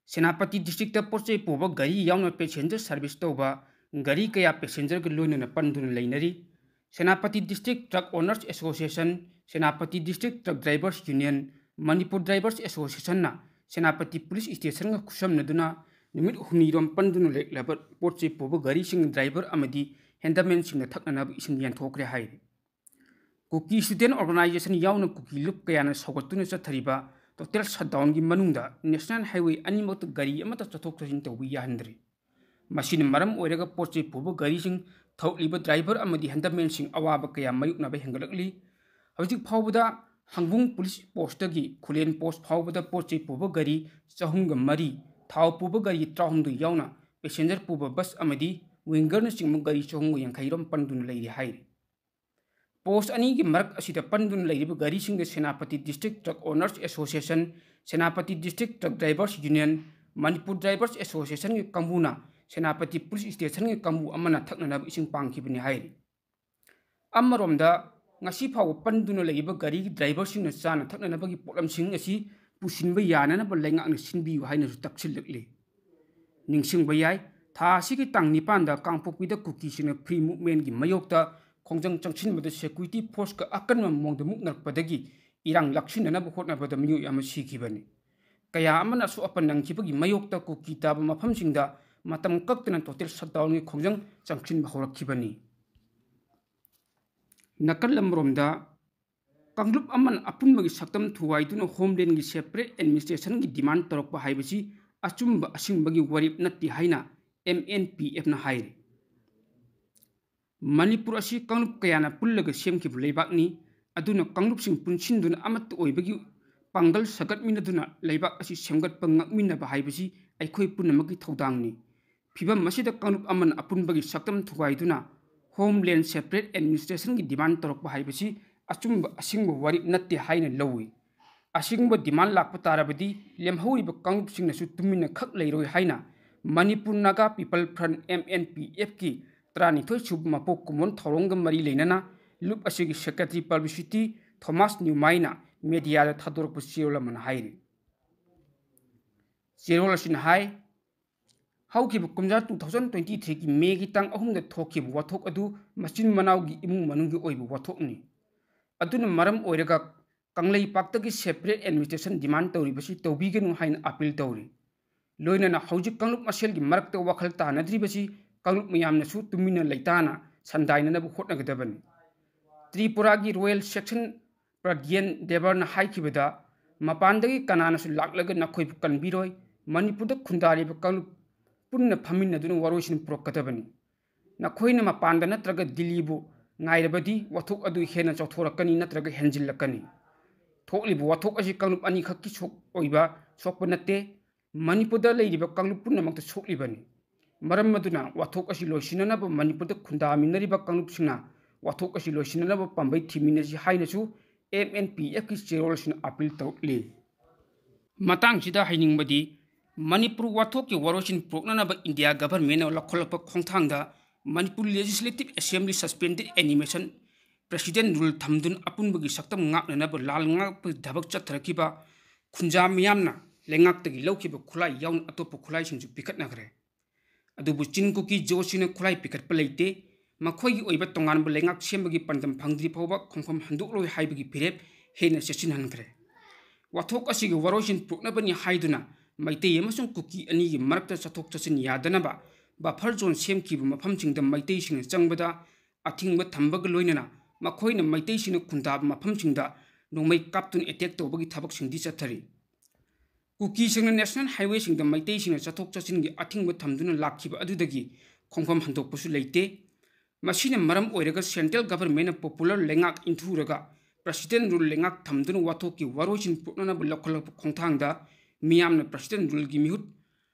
ꯁꯦꯅꯥꯄꯇꯤ ꯗꯤꯁꯇ꯭ꯔꯤꯛꯇ ꯄꯣꯠ ꯆꯩ ꯄꯨꯕ ꯒꯥꯔꯤ ꯌꯥꯎꯅ ꯄꯦꯁꯦꯟꯖꯔ ꯁꯥꯔꯚꯤꯁ ꯇꯧꯕ ꯒꯥꯔꯤ ꯀꯌꯥ ꯄꯦꯁꯦꯟꯖꯔꯒ ꯂꯣꯏꯅꯅ ꯄꯟꯗꯨꯅ ꯂꯩꯅꯔꯤ꯫ Senapati district truck owners association, Senapati district truck drivers union, Manipur drivers ꯑꯦꯁꯣꯁꯤꯌꯦꯁꯟꯅ ꯁꯦꯅꯥꯄꯇꯤ ꯄꯨꯂꯤꯁ ꯁ꯭ꯇꯦꯁꯟꯒ ꯈꯨꯠꯁꯝꯅꯗꯨꯅ ꯅꯨꯃꯤꯠ ꯍꯨꯝꯅꯤꯔꯣꯝ ꯄꯟꯗꯨꯅ ꯂꯩꯔꯛꯂꯕ ꯄꯣꯠ ꯆꯩ ꯄꯨꯕ ꯒꯥꯔꯤꯁꯤꯡ, ꯗ꯭ꯔꯥꯏꯚꯔ ꯑꯃꯗꯤ ꯍꯦꯟꯗꯃꯦꯟꯁꯤꯡꯅ ꯊꯛꯅꯅꯕ ꯏꯁꯤꯡ ꯌꯦꯟꯊꯣꯛꯈ꯭ꯔꯦ ꯍꯥꯏꯔꯤ꯫ ꯀꯨꯀꯤ ꯁ꯭ꯇꯨꯗꯦꯟꯠ ꯑꯣꯔꯒꯅꯥꯏꯖꯦꯁꯟ ꯌꯥꯎꯅ ꯀꯨꯀꯤ ꯂꯨꯞ ꯀꯌꯥꯅ ꯁꯧꯒꯠꯇꯨꯅ ꯆꯠꯊꯔꯤꯕ ꯇꯣꯇꯦꯜ ꯁꯠꯗꯥꯎꯟꯒꯤ ꯃꯅꯨꯡꯗ ꯅꯦꯁꯅꯦꯜ ꯍꯥꯏꯋꯦ ꯑꯅꯤꯃꯛꯇ ꯒꯥꯔꯤ ꯑꯃꯠꯇ ꯆꯠꯊꯣꯛ ꯆꯠꯁꯤꯟ ꯇꯧꯕ ꯌꯥꯍꯟꯗ꯭ꯔꯤ꯫ ꯃꯁꯤꯅ ꯃꯔꯝ ꯑꯣꯏꯔꯒ ꯄꯣꯠ ꯆꯩ ꯄꯨꯕ ꯒꯥꯔꯤꯁꯤꯡ, ꯊꯧꯔꯤꯕ ꯗ꯭ꯔꯥꯏꯚꯔ ꯑꯃꯗꯤ ꯍꯦꯟꯗꯃꯦꯟꯁꯤꯡ ꯑꯋꯥꯕ ꯀꯌꯥ ꯃꯥꯌꯣꯛꯅꯕ ꯍꯦꯟꯒꯠꯂꯛꯂꯤ꯫ ꯍꯧꯖꯤꯛ ꯐꯥꯎꯕꯗ ꯍꯪꯕꯨꯡ ꯄꯨꯂꯤꯁ ꯄꯣꯁꯇꯒꯤ ꯈꯨꯂꯦꯟ ꯄꯣꯁ ꯐꯥꯎꯕꯗ ꯄꯣꯠ ꯆꯩ ꯄꯨꯕ ꯒꯥꯔꯤ ꯆꯍꯨꯝꯒ ꯃꯔꯤ, ꯊꯥꯎ ꯄꯨꯕ ꯒꯥꯔꯤ ꯇꯔꯥꯍꯨꯝꯗꯣꯏ ꯌꯥꯎꯅ ꯄꯦꯁꯦꯟꯖꯔ ꯄꯨꯕ ꯕꯁ ꯑꯃꯗꯤ ꯋꯤꯡꯒꯔꯅꯆꯤꯡꯕ ꯒꯥꯔꯤ ꯆꯍꯨꯝꯒ ꯌꯥꯡꯈꯩ ꯔꯣꯝ ꯄꯟꯗꯨꯅ ꯂꯩꯔꯤ ꯍꯥꯏꯔꯤ꯫ ꯄꯣꯁ ꯑꯅꯤꯒꯤ ꯃꯔꯛ ꯑꯁꯤꯗ ꯄꯟꯗꯨꯅ ꯂꯩꯔꯤꯕ ꯒꯥꯔꯤꯁꯤꯡꯗ Senapati district truck owners association, Senapati district truck drivers union, Manipur drivers ꯑꯦꯁꯣꯁꯤꯌꯦꯁꯟꯒꯤ ꯀꯥꯡꯕꯨꯅ ꯁꯦꯅꯥꯄꯇꯤ ꯄꯨꯂꯤꯁ ꯁ꯭ꯇꯦꯁꯟꯒꯤ ꯀꯥꯡꯕꯨ ꯑꯃꯅ ꯊꯛꯅꯅꯕ ꯏꯁꯤꯡ ꯄꯥꯡꯈꯤꯕꯅꯤ ꯍꯥꯏꯔꯤ꯫ ꯑꯃꯔꯣꯝꯗ, ꯉꯁꯤ ꯐꯥꯎꯕ ꯄꯟꯗꯨꯅ ꯂꯩꯔꯤꯕ ꯒꯥꯔꯤꯒꯤ ꯗ꯭ꯔꯥꯏꯚꯔꯁꯤꯡꯅ ꯆꯥꯅ ꯊꯛꯅꯅꯕꯒꯤ ꯄꯣꯠꯂꯝꯁꯤꯡ ꯑꯁꯤ ꯄꯨꯁꯤꯟꯕ ꯌꯥꯅꯅꯕ ꯂꯩꯉꯥꯛꯅ ꯁꯤꯟꯕꯤꯌꯨ ꯍꯥꯏꯅꯁꯨ ꯇꯛꯁꯤꯜꯂꯛꯂꯤ꯫ ꯅꯤꯡꯁꯤꯡꯕ ꯌꯥꯏ, ꯊꯥ ꯑꯁꯤꯒꯤ ꯇꯥꯡ ꯅꯤꯄꯥꯟꯗ ꯀꯥꯡꯄꯣꯛꯄꯤꯗ ꯀꯨꯀꯤꯁꯤꯡꯅ ꯐ꯭ꯔꯤ ꯃꯨꯚꯃꯦꯟꯒꯤ ꯃꯥꯌꯣꯛꯇ ꯈꯣꯡꯖꯪ ꯆꯪꯁꯤꯟꯕꯗ ꯁꯦꯀ꯭ꯌꯨꯔꯤꯇꯤ ꯐꯣꯔꯁꯀ ꯑꯀꯟꯕ ꯃꯑꯣꯡꯗ ꯃꯨꯛꯅꯔꯛꯄꯗꯒꯤ ꯏꯔꯥꯡ ꯂꯥꯛꯁꯤꯟꯅꯅꯕ ꯍꯣꯠꯅꯕꯗ ꯃꯤꯑꯣꯏ ꯑꯃ ꯁꯤꯈꯤꯕꯅꯤ꯫ ꯀꯌꯥ ꯑꯃꯅ ꯑꯁꯣꯛ ꯑꯄꯟ ꯅꯪꯈꯤꯕꯒꯤ ꯃꯥꯌꯣꯛꯇ ꯀꯨꯀꯤ ꯇꯥꯕ ꯃꯐꯝꯁꯤꯡꯗ ꯃꯇꯝ ꯀꯛꯇꯅ ꯇꯣꯇꯦꯜ ꯁꯠꯗꯥꯎꯟꯒꯤ ꯈꯣꯡꯖꯪ ꯆꯪꯁꯤꯟꯕ ꯍꯧꯔꯛꯈꯤꯕꯅꯤ꯫ ꯅꯥꯀꯜ ꯑꯃꯔꯣꯝꯗ, ꯀꯥꯡꯂꯨꯞ ꯑꯃꯅ ꯑꯄꯨꯟꯕꯒꯤ ꯁꯛꯇꯝ ꯊꯨꯒꯥꯏꯗꯨꯅ ꯍꯣꯝꯂꯦꯟꯒꯤ ꯁꯦꯄꯔꯦꯠ ꯑꯦꯗꯃꯤꯅꯤꯁꯇ꯭ꯔꯦꯁꯟꯒꯤ ꯗꯤꯃꯥꯟ ꯇꯧꯔꯛꯄ ꯍꯥꯏꯕꯁꯤ ꯑꯆꯨꯝꯕ ꯑꯁꯦꯡꯕꯒꯤ ꯋꯥꯔꯦꯞ ꯅꯠꯇꯦ ꯍꯥꯏꯅ ꯑꯦꯝ ꯑꯦꯟ ꯄꯤ ꯑꯦꯐꯅ ꯍꯥꯏꯔꯤ꯫ ꯃꯅꯤꯄꯨꯔ ꯑꯁꯤ ꯀꯥꯡꯂꯨꯞ ꯀꯌꯥꯅ ꯄꯨꯜꯂꯒ ꯁꯦꯝꯈꯤꯕ ꯂꯩꯕꯥꯛꯅꯤ꯫ ꯑꯗꯨꯅ ꯀꯥꯡꯂꯨꯞꯁꯤꯡ ꯄꯨꯟꯁꯤꯟꯗꯨꯅ ꯑꯃꯠꯇ ꯑꯣꯏꯕꯒꯤ ꯄꯥꯡꯒꯜ ꯁꯥꯒꯠꯃꯤꯟꯅꯗꯨꯅ ꯂꯩꯕꯥꯛ ꯑꯁꯤ ꯁꯦꯝꯒꯠꯄ ꯉꯝꯃꯤꯟꯅꯕ ꯍꯥꯏꯕꯁꯤ ꯑꯩꯈꯣꯏ ꯄꯨꯝꯅꯃꯛꯀꯤ ꯊꯧꯗꯥꯡꯅꯤ꯫ ꯐꯤꯚꯝ ꯑꯁꯤꯗ ꯀꯥꯡꯂꯨꯞ ꯑꯃꯅ ꯑꯄꯨꯟꯕꯒꯤ ꯁꯛꯇꯝ ꯊꯨꯒꯥꯏꯗꯨꯅ Homeland Separate Administrationꯒꯤ demand ꯇꯧꯔꯛꯄ ꯍꯥꯏꯕꯁꯤ ꯑꯆꯨꯝꯕ ꯑꯁꯦꯡꯕ ꯋꯥꯔꯦꯞ ꯅꯠꯇꯦ ꯍꯥꯏꯅ ꯂꯧꯏ꯫ ꯑꯁꯤꯒꯨꯝꯕ demand ꯂꯥꯛꯄ ꯇꯥꯔꯕꯗꯤ ꯂꯦꯝꯍꯧꯔꯤꯕ ꯀꯥꯡꯂꯨꯞꯁꯤꯡꯅꯁꯨ ꯇꯨꯃꯤꯟꯅ ꯈꯛ ꯂꯩꯔꯣꯏ ꯍꯥꯏꯅ Manipur Naga People Front, M N P Fꯀꯤ ꯇꯔꯥꯅꯤꯊꯣꯏ ꯁꯨꯕ ꯃꯄꯣꯛ ꯀꯨꯝꯑꯣꯟ ꯊꯧꯔꯝꯒ ꯃꯔꯤ ꯂꯩꯅꯅ ꯂꯨꯞ ꯑꯁꯤꯒꯤ secretary publicity ꯊꯣꯃꯥꯁ ꯅ꯭ꯌꯨꯃꯥꯏꯅ mediaꯗ ꯊꯥꯗꯣꯔꯛꯄ ꯆꯦꯔꯣꯜ ꯑꯃꯅ ꯍꯥꯏꯔꯤ꯫ ꯆꯦꯔꯣꯜ ꯑꯁꯤꯅ ꯍꯥꯏ, ꯍꯧꯈꯤꯕ ꯀꯨꯝꯖꯥ two thousand twenty threeꯒꯤ Mayꯒꯤ ꯇꯥꯡ ꯑꯍꯨꯝꯗ ꯊꯣꯛꯈꯤꯕ ꯋꯥꯊꯣꯛ ꯑꯗꯨ ꯃꯆꯤꯟ ꯃꯅꯥꯎꯒꯤ ꯏꯃꯨꯡ ꯃꯅꯨꯡꯒꯤ ꯑꯣꯏꯕ ꯋꯥꯊꯣꯛꯅꯤ꯫ ꯑꯗꯨꯅ ꯃꯔꯝ ꯑꯣꯏꯔꯒ ꯀꯪꯂꯩꯄꯥꯛꯇꯒꯤ separate administration demand ꯇꯧꯔꯤꯕꯁꯤ ꯇꯧꯕꯤꯒꯅꯨ ꯍꯥꯏꯅ appeal ꯇꯧꯔꯤ꯫ ꯂꯣꯏꯅꯅ ꯍꯧꯖꯤꯛ ꯀꯥꯡꯂꯨꯞ ꯃꯁꯦꯜꯒꯤ ꯃꯔꯛꯇ ꯋꯥꯈꯜ ꯇꯥꯅꯗ꯭ꯔꯤꯕꯁꯤ ꯀꯥꯡꯂꯨꯞ ꯃꯌꯥꯝꯅꯁꯨ ꯇꯨꯃꯤꯟꯅ ꯂꯩꯇꯥꯅ ꯁꯟꯗꯥꯏꯅꯅꯕ ꯍꯣꯠꯅꯒꯗꯕꯅꯤ꯫ ꯇ꯭ꯔꯤꯄꯨꯔꯥꯒꯤ royal section ꯄ꯭ꯔꯒ꯭ꯌꯦꯟ ꯗꯦꯕꯔꯅ ꯍꯥꯏꯈꯤꯕꯗ, ꯃꯄꯥꯟꯗꯒꯤ ꯀꯅꯥꯅꯁꯨ ꯂꯥꯛꯂꯒ ꯅꯈꯣꯏꯕꯨ ꯀꯟꯕꯤꯔꯣꯏ, ꯃꯅꯤꯄꯨꯔꯗ ꯈꯨꯟꯗꯥꯔꯤꯕ ꯀꯥꯡꯂꯨꯞ ꯄꯨꯟꯅ ꯐꯝꯃꯤꯟꯅꯗꯨꯅ ꯋꯥꯔꯣꯏꯁꯤꯟ ꯄꯨꯔꯛꯀꯗꯕꯅꯤ꯫ ꯅꯈꯣꯏꯅ ꯃꯄꯥꯟꯗ ꯅꯠꯇ꯭ꯔꯒ ꯗꯤꯜꯂꯤꯕꯨ ꯉꯥꯏꯔꯕꯗꯤ ꯋꯥꯊꯣꯛ ꯑꯗꯨ ꯍꯦꯟꯅ ꯆꯥꯎꯊꯣꯔꯛꯀꯅꯤ ꯅꯠꯇ꯭ꯔꯒ ꯍꯦꯟꯖꯤꯜꯂꯛꯀꯅꯤ꯫ ꯊꯣꯛꯂꯤꯕ ꯋꯥꯊꯣꯛ ꯑꯁꯤ ꯀꯥꯡꯂꯨꯞ ꯑꯅꯤꯈꯛꯀꯤ ꯁꯣꯛ ꯑꯣꯏꯕ ꯁꯣꯛꯄ ꯅꯠꯇꯦ꯫ ꯃꯅꯤꯄꯨꯔꯗ ꯂꯩꯔꯤꯕ ꯀꯥꯡꯂꯨꯞ ꯄꯨꯝꯅꯃꯛꯇ ꯁꯣꯛꯂꯤꯕꯅꯤ꯫ ꯃꯔꯝ ꯑꯗꯨꯅ ꯋꯥꯊꯣꯛ ꯑꯁꯤ ꯂꯣꯏꯁꯤꯟꯅꯅꯕ ꯃꯅꯤꯄꯨꯔꯗ ꯈꯨꯟꯗꯥꯃꯤꯟꯅꯔꯤꯕ ꯀꯥꯡꯂꯨꯞꯁꯤꯡꯅ ꯋꯥꯊꯣꯛ ꯑꯁꯤ ꯂꯣꯏꯁꯤꯟꯅꯅꯕ ꯄꯥꯝꯕꯩ ꯊꯤꯃꯤꯟꯅꯁꯤ ꯍꯥꯏꯅꯁꯨ M N P Fꯀꯤ ꯆꯦꯔꯣꯜꯁꯤꯡꯅ appeal ꯇꯧꯔꯛꯂꯤ꯫ ꯃꯇꯥꯡꯁꯤꯗ ꯍꯥꯏꯅꯤꯡꯕꯗꯤ, Manipur ꯋꯥꯊꯣꯛꯀꯤ ꯋꯥꯔꯣꯏꯁꯤꯟ ꯄꯨꯔꯛꯅꯅꯕ India governmentꯅ ꯂꯧꯈꯠꯂꯛꯄ ꯈꯣꯡꯊꯥꯡꯗ Manipur Legislative Assembly suspended animation, president rule ꯊꯝꯗꯨꯅ ꯑꯄꯨꯟꯕꯒꯤ ꯁꯛꯇꯝ ꯉꯥꯛꯅꯅꯕ ꯂꯥꯜ ꯉꯥꯛꯄꯒꯤ ꯊꯕꯛ ꯆꯠꯊꯔꯛꯈꯤꯕ ꯈꯨꯟꯖꯥ ꯃꯤꯌꯥꯝꯅ ꯂꯩꯉꯥꯛꯇꯒꯤ ꯂꯧꯈꯤꯕ ꯈꯨꯠꯂꯥꯏ ꯌꯥꯎꯅ ꯑꯇꯣꯞꯄ ꯈꯨꯠꯂꯥꯏꯁꯤꯡꯁꯨ ꯄꯤꯈꯠꯅꯈ꯭ꯔꯦ꯫ ꯑꯗꯨꯕꯨ ꯆꯤꯟ ꯀꯨꯀꯤ ꯖꯣꯁꯤꯅ ꯈꯨꯠꯂꯥꯏ ꯄꯤꯈꯠꯄ ꯂꯩꯇꯦ꯫ ꯃꯈꯣꯏꯒꯤ ꯑꯣꯏꯕ ꯇꯣꯉꯥꯟꯕ ꯂꯩꯉꯥꯛ ꯁꯦꯝꯕꯒꯤ ꯄꯥꯟꯗꯝ ꯐꯪꯗ꯭ꯔꯤ ꯐꯥꯎꯕ ꯈꯣꯡꯐꯝ ꯍꯟꯗꯣꯛꯂꯣꯏ ꯍꯥꯏꯕꯒꯤ ꯐꯤꯔꯦꯞ ꯍꯦꯟꯅ ꯆꯦꯠꯁꯤꯟꯍꯟꯈ꯭ꯔꯦ꯫ ꯋꯥꯊꯣꯛ ꯑꯁꯤꯒꯤ ꯋꯥꯔꯣꯏꯁꯤꯟ ꯄꯨꯔꯛꯅꯕꯅꯤ ꯍꯥꯏꯗꯨꯅ ꯃꯩꯇꯩ ꯑꯃꯁꯨꯡ ꯀꯨꯀꯤ ꯑꯅꯤꯒꯤ ꯃꯔꯛꯇ ꯆꯠꯊꯣꯛ ꯆꯠꯁꯤꯟ ꯌꯥꯗꯅꯕ buffer zone ꯁꯦꯝꯈꯤꯕ ꯃꯐꯝꯁꯤꯡꯗ ꯃꯩꯇꯩꯁꯤꯡꯅ ꯆꯪꯕꯗ ꯑꯊꯤꯡꯕ ꯊꯝꯕꯒ ꯂꯣꯏꯅꯅ ꯃꯈꯣꯏꯅ ꯃꯩꯇꯩꯁꯤꯡꯅ ꯈꯨꯟꯗꯥꯕ ꯃꯐꯝꯁꯤꯡꯗ ꯅꯣꯡꯃꯩ ꯀꯥꯞꯇꯨꯅ attack ꯇꯧꯕꯒꯤ ꯊꯕꯛꯁꯤꯡꯗꯤ ꯆꯠꯊꯔꯤ꯫ ꯀꯨꯀꯤꯁꯤꯡꯅ national highwayꯁꯤꯡꯗ ꯃꯩꯇꯩꯁꯤꯡꯅ ꯆꯠꯊꯣꯛ ꯆꯠꯁꯤꯟꯒꯤ ꯑꯊꯤꯡꯕ ꯊꯝꯗꯨꯅ ꯂꯥꯛꯈꯤꯕ ꯑꯗꯨꯗꯒꯤ ꯈꯣꯡꯐꯝ ꯍꯟꯗꯣꯛꯄꯁꯨ ꯂꯩꯇꯦ꯫ ꯃꯁꯤꯅ ꯃꯔꯝ ꯑꯣꯏꯔꯒ central governmentꯅ popular ꯂꯩꯉꯥꯛ ꯏꯟꯊꯨꯔꯒ president rule ꯂꯩꯉꯥꯛ ꯊꯝꯗꯨꯅ ꯋꯥꯊꯣꯛꯀꯤ ꯋꯥꯔꯣꯏꯁꯤꯟ ꯄꯨꯔꯛꯅꯅꯕ ꯂꯧꯈꯠꯂꯛꯄ ꯈꯣꯡꯊꯥꯡꯗ ꯃꯤꯌꯥꯝꯅ president ruleꯒꯤ ꯃꯤꯍꯨꯠ,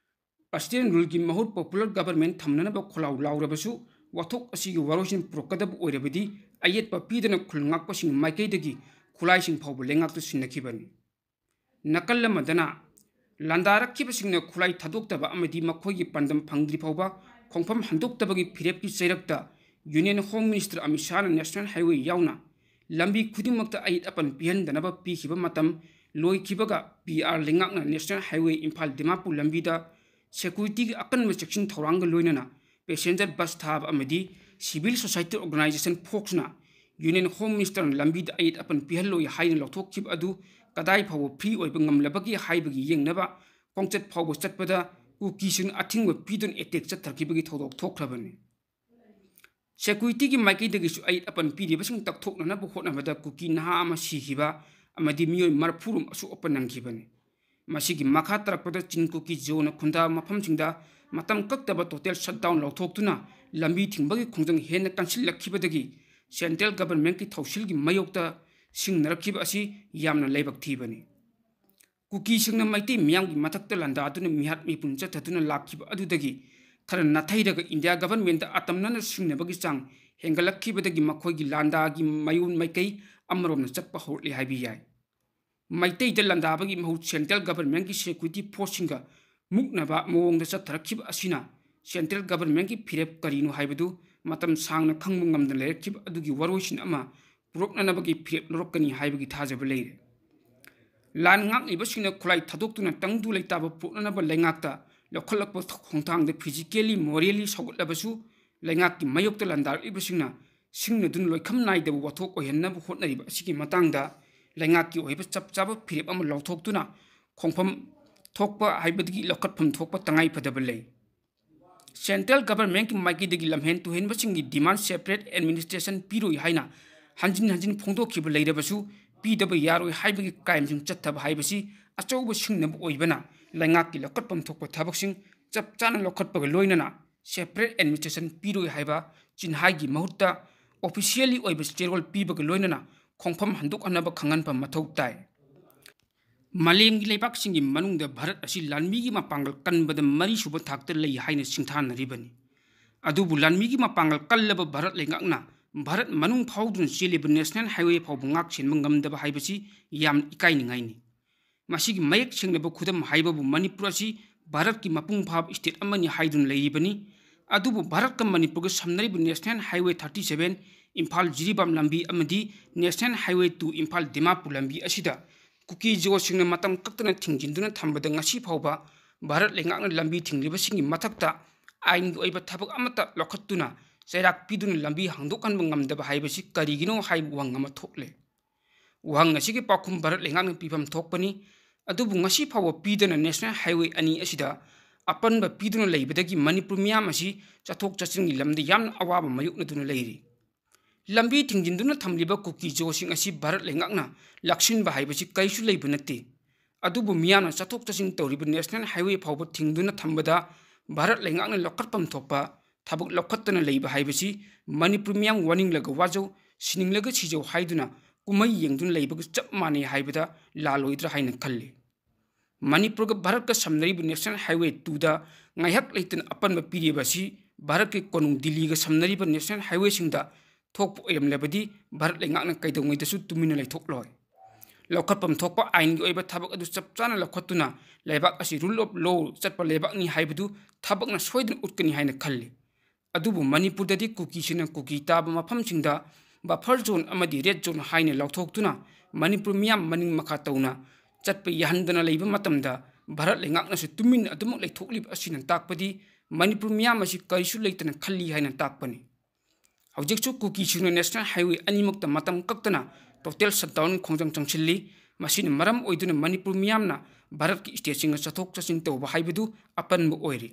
president ruleꯒꯤ ꯃꯍꯨꯠ popular government ꯊꯝꯅꯅꯕ ꯈꯣꯜꯂꯥꯎ ꯂꯥꯎꯔꯕꯁꯨ ꯋꯥꯊꯣꯛ ꯑꯁꯤꯒꯤ ꯋꯥꯔꯣꯏꯁꯤꯟ ꯄꯨꯔꯛꯀꯗꯕ ꯑꯣꯏꯔꯕꯗꯤ ꯑꯌꯦꯠꯄ ꯄꯤꯗꯨꯅ ꯈꯨꯜ ꯉꯥꯛꯄꯁꯤꯡ ꯃꯥꯏꯀꯩꯗꯒꯤ ꯈꯨꯠꯂꯥꯏꯁꯤꯡ ꯐꯥꯎꯕ ꯂꯩꯉꯥꯛꯇ ꯁꯤꯟꯅꯈꯤꯕꯅꯤ꯫ ꯅꯥꯀꯜ ꯑꯃꯗꯅ, ꯂꯥꯟꯗꯥꯔꯛꯈꯤꯕꯁꯤꯡꯅ ꯈꯨꯠꯂꯥꯏ ꯊꯥꯗꯣꯛꯇꯕ ꯑꯃꯗꯤ ꯃꯈꯣꯏꯒꯤ ꯄꯥꯟꯗꯝ ꯐꯪꯗ꯭ꯔꯤ ꯐꯥꯎꯕ ꯈꯣꯡꯐꯝ ꯍꯟꯗꯣꯛꯇꯕꯒꯤ ꯐꯤꯔꯦꯞꯀꯤ ꯆꯩꯔꯛꯇ Union Home Minister Amit ꯁꯥꯍꯅ National Highway ꯌꯥꯎꯅ ꯂꯝꯕꯤ ꯈꯨꯗꯤꯡꯃꯛꯇ ꯑꯌꯦꯠ ꯑꯄꯟ ꯄꯤꯍꯟꯗꯅꯕ ꯄꯤꯈꯤꯕ ꯃꯇꯝ ꯂꯣꯏꯈꯤꯕꯒ ꯄꯤ ꯑꯥꯔ ꯂꯩꯉꯥꯛꯅ National Highway ꯏꯝꯐꯥꯜ ꯗꯤꯃꯥꯄꯨꯔ ꯂꯝꯕꯤꯗ securityꯒꯤ ꯑꯀꯟꯕ ꯆꯦꯛꯁꯤꯟ ꯊꯧꯔꯥꯡꯒ ꯂꯣꯏꯅꯅ passenger bus ꯊꯥꯕ ꯑꯃꯗꯤ civil society organization ꯐꯣꯔꯁꯅ Union Home Ministerꯅ ꯂꯝꯕꯤꯗ ꯑꯌꯦꯠ ꯑꯄꯟ ꯄꯤꯍꯜꯂꯣꯏ ꯍꯥꯏꯅ ꯂꯧꯊꯣꯛꯈꯤꯕ ꯑꯗꯨ ꯀꯗꯥꯏ ꯐꯥꯎꯕ free ꯑꯣꯏꯕ ꯉꯝꯂꯕꯒꯦ ꯍꯥꯏꯕꯒꯤ ꯌꯦꯡꯅꯕ ꯈꯣꯡꯆꯠ ꯐꯥꯎꯕ ꯆꯠꯄꯗ ꯀꯨꯀꯤꯁꯤꯡꯅ ꯑꯊꯤꯡꯕ ꯄꯤꯗꯨꯅ attack ꯆꯠꯊꯈꯤꯕꯒꯤ ꯊꯧꯗꯣꯛ ꯊꯣꯛꯈ꯭ꯔꯕꯅꯤ꯫ Securityꯒꯤ ꯃꯥꯏꯀꯩꯗꯒꯤꯁꯨ ꯑꯌꯦꯠ ꯑꯄꯟ ꯄꯤꯔꯤꯕꯁꯤꯡ ꯇꯛꯊꯣꯛꯅꯅꯕ ꯍꯣꯠꯅꯕꯗ ꯀꯨꯀꯤ ꯅꯍꯥ ꯑꯃ ꯁꯤꯈꯤꯕ ꯑꯃꯗꯤ ꯃꯤꯑꯣꯏ ꯃꯔꯤꯐꯨ ꯔꯣꯝ ꯑꯁꯣꯛ ꯑꯄꯟ ꯅꯪꯈꯤꯕꯅꯤ꯫ ꯃꯁꯤꯒꯤ ꯃꯈꯥ ꯇꯥꯔꯛꯄꯗ ꯆꯤꯟ ꯀꯨꯀꯤ ꯖꯣꯅ ꯈꯨꯟꯗꯥꯕ ꯃꯐꯝꯁꯤꯡꯗ ꯃꯇꯝ ꯀꯛꯇꯕ total shutdown ꯂꯧꯊꯣꯛꯇꯨꯅ ꯂꯝꯕꯤ ꯊꯤꯡꯕꯒꯤ ꯈꯣꯡꯖꯪ ꯍꯦꯟꯅ ꯀꯟꯁꯤꯜꯂꯛꯈꯤꯕꯗꯒꯤ central governmentꯀꯤ ꯊꯧꯁꯤꯜꯒꯤ ꯃꯥꯌꯣꯛꯇ ꯁꯤꯡꯅꯔꯛꯈꯤꯕ ꯑꯁꯤ ꯌꯥꯝꯅ ꯂꯥꯏꯕꯛ ꯊꯤꯕꯅꯤ꯫ ꯀꯨꯀꯤꯁꯤꯡꯅ ꯃꯩꯇꯩ ꯃꯤꯌꯥꯝꯒꯤ ꯃꯊꯛꯇ ꯂꯥꯟꯗꯥꯗꯨꯅ ꯃꯤꯍꯥꯠ ꯃꯤꯄꯨꯟ ꯆꯠꯊꯗꯨꯅ ꯂꯥꯛꯈꯤꯕ ꯑꯗꯨꯗꯒꯤ ꯈꯔ ꯅꯥꯊꯩꯔꯒ ꯏꯟꯗꯤꯌꯥ governmentꯇ ꯑꯇꯝꯅꯅ ꯁꯤꯡꯅꯕꯒꯤ ꯆꯥꯡ ꯍꯦꯟꯒꯠꯂꯛꯈꯤꯕꯗꯒꯤ ꯃꯈꯣꯏꯒꯤ ꯂꯥꯟꯗꯥꯒꯤ ꯃꯥꯏꯑꯣꯟ ꯃꯥꯏꯀꯩ ꯑꯃꯔꯣꯝꯗ ꯆꯠꯄ ꯍꯧꯔꯛꯂꯦ ꯍꯥꯏꯕ ꯌꯥꯏ꯫ ꯃꯩꯇꯩꯗ ꯂꯥꯟꯗꯥꯕꯒꯤ ꯃꯍꯨꯠ central governmentꯀꯤ security forceꯁꯤꯡꯒ ꯃꯨꯛꯅꯕ ꯃꯑꯣꯡꯗ ꯆꯠꯊꯔꯛꯈꯤꯕ ꯑꯁꯤꯅ central governmentꯀꯤ ꯐꯤꯔꯦꯞ ꯀꯔꯤꯅꯣ ꯍꯥꯏꯕꯗꯨ ꯃꯇꯝ ꯁꯥꯡꯅ ꯈꯪꯕ ꯉꯝꯗꯅ ꯂꯩꯔꯛꯈꯤꯕ ꯑꯗꯨꯒꯤ ꯋꯥꯔꯣꯏꯁꯤꯟ ꯑꯃ ꯄꯨꯔꯛꯅꯅꯕꯒꯤ ꯐꯤꯔꯦꯞ ꯂꯧꯔꯛꯀꯅꯤ ꯍꯥꯏꯕꯒꯤ ꯊꯥꯖꯕ ꯂꯩꯔꯦ꯫ ꯂꯥꯟ ꯉꯥꯛꯂꯤꯕꯁꯤꯡꯅ ꯈꯨꯠꯂꯥꯏ ꯊꯥꯗꯣꯛꯇꯨꯅ ꯇꯪꯗꯨ ꯂꯩꯇꯥꯕ ꯄꯨꯔꯛꯅꯅꯕ ꯂꯩꯉꯥꯛꯇ ꯂꯧꯈꯠꯂꯛꯄ ꯈꯣꯡꯊꯥꯡꯗ physically, morally ꯁꯧꯒꯠꯂꯕꯁꯨ ꯂꯩꯉꯥꯛꯀꯤ ꯃꯥꯌꯣꯛꯇ ꯂꯥꯟꯗꯥꯔꯛꯂꯤꯕꯁꯤꯡꯅ ꯁꯤꯡꯅꯗꯨꯅ ꯂꯣꯏꯈꯝ ꯅꯥꯏꯗꯕ ꯋꯥꯊꯣꯛ ꯑꯣꯏꯍꯟꯅꯕ ꯍꯣꯠꯅꯔꯤꯕ ꯑꯁꯤꯒꯤ ꯃꯇꯥꯡꯗ ꯂꯩꯉꯥꯛꯀꯤ ꯑꯣꯏꯕ ꯆꯞ ꯆꯥꯕ ꯐꯤꯔꯦꯞ ꯑꯃ ꯂꯧꯊꯣꯛꯇꯨꯅ ꯈꯣꯡꯐꯝ ꯊꯣꯛꯄ ꯍꯥꯏꯕꯗꯒꯤ ꯂꯧꯈꯠꯐꯝ ꯊꯣꯛꯄ ꯇꯉꯥꯏ ꯐꯗꯕ ꯂꯩ꯫ Central governmentꯀꯤ ꯃꯥꯏꯀꯩꯗꯒꯤ ꯂꯝꯍꯦꯟ ꯇꯨꯍꯦꯟꯕꯁꯤꯡꯒꯤ demand separate administration ꯄꯤꯔꯣꯏ ꯍꯥꯏꯅ ꯍꯟꯖꯤꯟ ꯍꯟꯖꯤꯟ ꯐꯣꯡꯗꯣꯛꯈꯤꯕ ꯂꯩꯔꯕꯁꯨ ꯄꯤꯗꯕ ꯌꯥꯔꯣꯏ ꯍꯥꯏꯕꯒꯤ crimeꯁꯤꯡ ꯆꯠꯊꯕ ꯍꯥꯏꯕꯁꯤ ꯑꯆꯧꯕ ꯁꯤꯡꯅꯕ ꯑꯣꯏꯕꯅ ꯂꯩꯉꯥꯛꯀꯤ ꯂꯧꯈꯠꯐꯝ ꯊꯣꯛꯄ ꯊꯕꯛꯁꯤꯡ ꯆꯞ ꯆꯥꯅ ꯂꯧꯈꯠꯄꯒ ꯂꯣꯏꯅꯅ separate administration ꯄꯤꯔꯣꯏ ꯍꯥꯏꯕ ꯆꯤꯟꯍꯥꯏꯒꯤ ꯃꯍꯨꯠꯇ officially ꯑꯣꯏꯕ ꯆꯦꯔꯣꯜ ꯄꯤꯕꯒ ꯂꯣꯏꯅꯅ ꯈꯣꯡꯐꯝ ꯍꯟꯗꯣꯛꯍꯟꯅꯕ ꯈꯪꯍꯟꯕ ꯃꯊꯧ ꯇꯥꯏ꯫ ꯃꯥꯂꯦꯝꯒꯤ ꯂꯩꯕꯥꯛꯁꯤꯡꯒꯤ ꯃꯅꯨꯡꯗ ꯚꯥꯔꯠ ꯑꯁꯤ ꯂꯥꯟꯃꯤꯒꯤ ꯃꯄꯥꯡꯒꯜ ꯀꯟꯕꯗ ꯃꯔꯤꯁꯨꯕ ꯊꯥꯛꯇ ꯂꯩ ꯍꯥꯏꯅ ꯁꯤꯡꯊꯥꯅꯔꯤꯕꯅꯤ꯫ ꯑꯗꯨꯕꯨ ꯂꯥꯟꯃꯤꯒꯤ ꯃꯄꯥꯡꯒꯜ ꯀꯜꯂꯕ ꯚꯥꯔꯠ ꯂꯩꯉꯥꯛꯅ ꯚꯥꯔꯠ ꯃꯅꯨꯡ ꯐꯥꯎꯗꯨꯅ ꯆꯦꯜꯂꯤꯕ ꯅꯦꯁꯅꯦꯜ ꯍꯥꯏꯋꯦ ꯐꯥꯎꯕ ꯉꯥꯛ ꯁꯦꯟꯕ ꯉꯝꯗꯕ ꯍꯥꯏꯕꯁꯤ ꯌꯥꯝꯅ ꯏꯀꯥꯏꯅꯤꯡꯉꯥꯏꯅꯤ꯫ ꯃꯁꯤꯒꯤ ꯃꯌꯦꯛ ꯁꯦꯡꯂꯕ ꯈꯨꯗꯝ ꯍꯥꯏꯕꯕꯨ ꯃꯅꯤꯄꯨꯔ ꯑꯁꯤ ꯚꯥꯔꯠꯀꯤ ꯃꯄꯨꯡ ꯐꯥꯕ ꯁ꯭ꯇꯦꯠ ꯑꯃꯅꯤ ꯍꯥꯏꯗꯨꯅ ꯂꯩꯔꯤꯕꯅꯤ꯫ ꯑꯗꯨꯕꯨ ꯚꯥꯔꯠꯀ ꯃꯅꯤꯄꯨꯔꯒ ꯁꯝꯅꯔꯤꯕ national highway thirty seven, Imphal Jiribam ꯂꯝꯕꯤ ꯑꯃꯗꯤ national highway two Imphal Dimapur ꯂꯝꯕꯤ ꯑꯁꯤꯗ ꯀꯨꯀꯤ ꯖꯣꯁꯤꯡꯅ ꯃꯇꯝ ꯀꯛꯇꯅ ꯊꯤꯡꯖꯤꯟꯗꯨꯅ ꯊꯝꯕꯗ ꯉꯁꯤ ꯐꯥꯎꯕ ꯚꯥꯔꯠ ꯂꯩꯉꯥꯛꯅ ꯂꯝꯕꯤ ꯊꯤꯡꯂꯤꯕꯁꯤꯡꯒꯤ ꯃꯊꯛꯇ ꯑꯥꯏꯟꯒꯤ ꯑꯣꯏꯕ ꯊꯕꯛ ꯑꯃꯠꯇ ꯂꯧꯈꯠꯇꯨꯅ ꯆꯩꯔꯥꯛ ꯄꯤꯗꯨꯅ ꯂꯝꯕꯤ ꯍꯥꯡꯗꯣꯛꯍꯟꯕ ꯉꯝꯗꯕ ꯍꯥꯏꯕꯁꯤ ꯀꯔꯤꯒꯤꯅꯣ ꯍꯥꯏꯕ ꯋꯥꯍꯪ ꯑꯃ ꯊꯣꯛꯂꯦ꯫ ꯋꯥꯍꯪ ꯑꯁꯤꯒꯤ ꯄꯥꯎꯈꯨꯝ ꯚꯥꯔꯠ ꯂꯩꯉꯥꯛꯅ ꯄꯤꯐꯝ ꯊꯣꯛꯄꯅꯤ꯫ ꯑꯗꯨꯕꯨ ꯉꯁꯤ ꯐꯥꯎꯕ ꯄꯤꯗꯅ ꯅꯦꯁꯅꯦꯜ ꯍꯥꯏꯋꯦ ꯑꯅꯤ ꯑꯁꯤꯗ ꯑꯄꯟꯕ ꯄꯤꯗꯨꯅ ꯂꯩꯕꯗꯒꯤ ꯃꯅꯤꯄꯨꯔ ꯃꯤꯌꯥꯝ ꯑꯁꯤ ꯆꯠꯊꯣꯛ ꯆꯠꯁꯤꯟꯒꯤ ꯂꯝꯗ ꯌꯥꯝꯅ ꯑꯋꯥꯕ ꯃꯥꯌꯣꯛꯅꯗꯨꯅ ꯂꯩꯔꯤ꯫ ꯂꯝꯕꯤ ꯊꯤꯡꯖꯤꯟꯗꯨꯅ ꯊꯝꯂꯤꯕ ꯀꯨꯀꯤ ꯖꯣꯁꯤꯡ ꯑꯁꯤ ꯚꯥꯔꯠ ꯂꯩꯉꯥꯛꯅ ꯂꯥꯛꯁꯤꯟꯕ ꯍꯥꯏꯕꯁꯤ ꯀꯔꯤꯁꯨ ꯂꯩꯕ ꯅꯠꯇꯦ꯫ ꯑꯗꯨꯕꯨ ꯃꯤꯌꯥꯝꯅ ꯆꯠꯊꯣꯛ ꯆꯠꯁꯤꯟ ꯇꯧꯔꯤꯕ ꯅꯦꯁꯅꯦꯜ ꯍꯥꯏꯋꯦ ꯐꯥꯎꯕ ꯊꯤꯡꯗꯨꯅ ꯊꯝꯕꯗ ꯚꯥꯔꯠ ꯂꯩꯉꯥꯛꯅ ꯂꯧꯈꯠꯐꯝ ꯊꯣꯛꯄ ꯊꯕꯛ ꯂꯧꯈꯠꯇꯅ ꯂꯩꯕ ꯍꯥꯏꯕꯁꯤ ꯃꯅꯤꯄꯨꯔ ꯃꯤꯌꯥꯝ ꯋꯥꯅꯤꯡꯂꯒ ꯋꯥꯖꯧ, ꯁꯤꯅꯤꯡꯂꯒ ꯁꯤꯖꯧ ꯍꯥꯏꯗꯨꯅ ꯀꯨꯝꯍꯩ ꯌꯦꯡꯗꯨꯅ ꯂꯩꯕꯒ ꯆꯞ ꯃꯥꯟꯅꯩ ꯍꯥꯏꯕꯗ ꯂꯥꯜꯂꯣꯏꯗ꯭ꯔꯥ ꯍꯥꯏꯅ ꯈꯜꯂꯤ꯫ ꯃꯅꯤꯄꯨꯔꯒ ꯚꯥꯔꯠꯀ ꯁꯝꯅꯔꯤꯕ ꯅꯦꯁꯅꯦꯜ ꯍꯥꯏꯋꯦ ꯇꯨꯗ ꯉꯥꯏꯍꯥꯛ ꯂꯩꯇꯅ ꯑꯄꯟꯕ ꯄꯤꯔꯤꯕ ꯑꯁꯤ ꯚꯥꯔꯠꯀꯤ ꯀꯣꯅꯨꯡ ꯗꯤꯜꯂꯤꯒ ꯁꯝꯅꯔꯤꯕ ꯅꯦꯁꯅꯦꯜ ꯍꯥꯏꯋꯦꯁꯤꯡꯗ ꯊꯣꯛꯄ ꯑꯣꯏꯔꯝꯂꯕꯗꯤ ꯚꯥꯔꯠ ꯂꯩꯉꯥꯛꯅ ꯀꯩꯗꯧꯉꯩꯗꯁꯨ ꯇꯨꯃꯤꯟꯅ ꯂꯩꯊꯣꯛꯂꯣꯏ꯫ ꯂꯧꯈꯠꯐꯝ ꯊꯣꯛꯄ ꯑꯥꯏꯟꯒꯤ ꯑꯣꯏꯕ ꯊꯕꯛ ꯑꯗꯨ ꯆꯞ ꯆꯥꯅ ꯂꯧꯈꯠꯇꯨꯅ ꯂꯩꯕꯥꯛ ꯑꯁꯤ ꯔꯨꯜ ꯑꯣꯐ ꯂꯣ ꯆꯠꯄ ꯂꯩꯕꯥꯛꯅꯤ ꯍꯥꯏꯕꯗꯨ ꯊꯕꯛꯅ ꯁꯣꯏꯗꯅ ꯎꯠꯀꯅꯤ ꯍꯥꯏꯅ ꯈꯜꯂꯤ꯫ ꯑꯗꯨꯕꯨ ꯃꯅꯤꯄꯨꯔꯗꯗꯤ ꯀꯨꯀꯤꯁꯤꯡꯅ ꯀꯨꯀꯤ ꯇꯥꯕ ꯃꯐꯝꯁꯤꯡꯗ ꯕꯐꯔ ꯖꯣꯟ ꯑꯃꯗꯤ ꯔꯦꯗ ꯖꯣꯟ ꯍꯥꯏꯅ ꯂꯥꯎꯊꯣꯛꯇꯨꯅ ꯃꯅꯤꯄꯨꯔ ꯃꯤꯌꯥꯝ ꯃꯅꯤꯡ ꯃꯈꯥ ꯇꯧꯅ ꯆꯠꯄ ꯌꯥꯍꯟꯗꯅ ꯂꯩꯕ ꯃꯇꯝꯗ ꯚꯥꯔꯠ ꯂꯩꯉꯥꯛꯅꯁꯨ ꯇꯨꯃꯤꯟꯅ ꯑꯗꯨꯃꯛ ꯂꯩꯊꯣꯛꯂꯤꯕ ꯑꯁꯤꯅ ꯇꯥꯛꯄꯗꯤ ꯃꯅꯤꯄꯨꯔ ꯃꯤꯌꯥꯝ ꯑꯁꯤ ꯀꯔꯤꯁꯨ ꯂꯩꯇꯅ ꯈꯜꯂꯤ ꯍꯥꯏꯅ ꯇꯥꯛꯄꯅꯤ꯫ ꯍꯧꯖꯤꯛꯁꯨ ꯀꯨꯀꯤꯁꯤꯡꯅ ꯅꯦꯁꯅꯦꯜ ꯍꯥꯏꯋꯦ ꯑꯅꯤꯃꯛꯇ ꯃꯇꯝ ꯀꯛꯇꯅ ꯇꯣꯇꯦꯜ ꯁꯠꯗꯥꯎꯟ ꯈꯣꯡꯖꯪ ꯆꯪꯁꯤꯜꯂꯤ꯫ ꯃꯁꯤꯅ ꯃꯔꯝ ꯑꯣꯏꯗꯨꯅ ꯃꯅꯤꯄꯨꯔ ꯃꯤꯌꯥꯝꯅ ꯚꯥꯔꯠꯀꯤ ꯁ꯭ꯇꯦꯠꯁꯤꯡꯒ ꯆꯠꯊꯣꯛ ꯆꯠꯁꯤꯟ ꯇꯧꯕ ꯍꯥꯏꯕꯗꯨ ꯑꯄꯟꯕ ꯑꯣꯏꯔꯤ꯫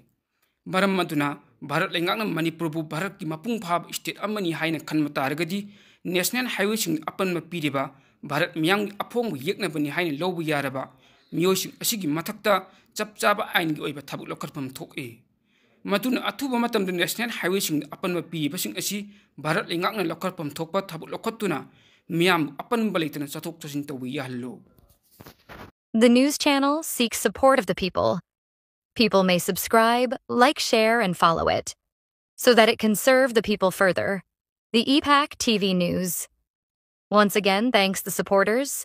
ꯃꯔꯝ ꯑꯗꯨꯅ ꯚꯥꯔꯠ ꯂꯩꯉꯥꯛꯅ ꯃꯅꯤꯄꯨꯔꯕꯨ ꯚꯥꯔꯠꯀꯤ ꯃꯄꯨꯡ ꯐꯥꯕ ꯁ꯭ꯇꯦꯠ ꯑꯃꯅꯤ ꯍꯥꯏꯅ ꯈꯟꯕ ꯇꯥꯔꯒꯗꯤ ꯅꯦꯁꯅꯦꯜ ꯍꯥꯏꯋꯦꯁꯤꯡꯗ ꯑꯄꯟꯕ ꯄꯤꯔꯤꯕ ꯚꯥꯔꯠ ꯃꯤꯌꯥꯝꯒꯤ ꯑꯐꯣꯡꯕ ꯌꯦꯛꯅꯕꯅꯤ ꯍꯥꯏꯅ ꯂꯧꯕ ꯌꯥꯔꯕ ꯃꯤꯑꯣꯏꯁꯤꯡ ꯑꯁꯤꯒꯤ ꯃꯊꯛꯇ ꯆꯞ ꯆꯥꯕ ꯑꯥꯏꯟꯒꯤ ꯑꯣꯏꯕ ꯊꯕꯛ ꯂꯧꯈꯠꯐꯝ ꯊꯣꯛꯏ꯫ ꯃꯗꯨꯅ ꯑꯊꯨꯕ ꯃꯇꯝꯗ ꯅꯦꯁꯅꯦꯜ ꯍꯥꯏꯋꯦꯁꯤꯡꯗ ꯑꯄꯟꯕ ꯄꯤꯔꯤꯕꯁꯤꯡ ꯑꯁꯤ ꯚꯥꯔꯠ ꯂꯩꯉꯥꯛꯅ ꯂꯧꯈꯠꯐꯝ ꯊꯣꯛꯄ ꯊꯕꯛ ꯂꯧꯈꯠꯇꯨꯅ ꯃꯤꯌꯥꯝꯕꯨ ꯑꯄꯟꯕ ꯂꯩꯇꯅ ꯆꯠꯊꯣꯛ ꯆꯠꯁꯤꯟ ꯇꯧꯕ ꯌꯥꯍꯜꯂꯨ꯫ The news channel seeks support of the people. People may subscribe, like, share, and follow it. so that it can serve the people further. The E PAC T V News. Once again, thanks the supporters.